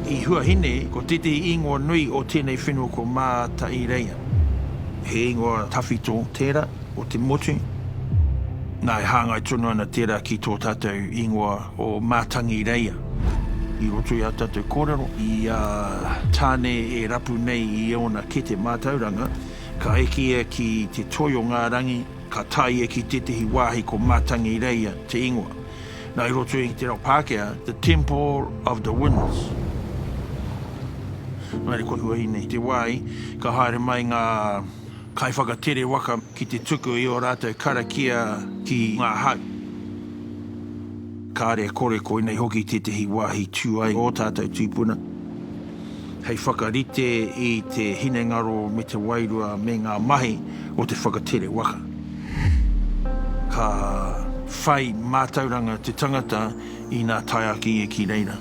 I Huahine, ko tētehi ingoa nui o tēnei whenua ko Mātaireia. He ingoa tawhito tērā o te motu. Nā, e hāngai tonu ana tērā ki tō tātou ingoa o Mātangireia. I roto i ā tātou kōrero, i a Tāne e rapu nei i ōna kete mātauranga, ka eke ia ki te toi o ngā rangi, ka tae ia ki tētehi wāhi ko Mātangireia te ingoa. Nā, i roto i te reo Pākehā, the temple of the winds. Nā reira, ko Huahine te wāhi ka haere mai ngā kaiwhakatere waka ki te tuku i ō rātou karakia ki ngā hau. Kāre e kore koinei hoki tētehi wāhi tū ai ō tātou tūpuna hei whakarite i te hinengaro me te wairua me ngā mahi o te whakatere waka. Ka whai mātauranga te tangata inā tae ake ia ki reira.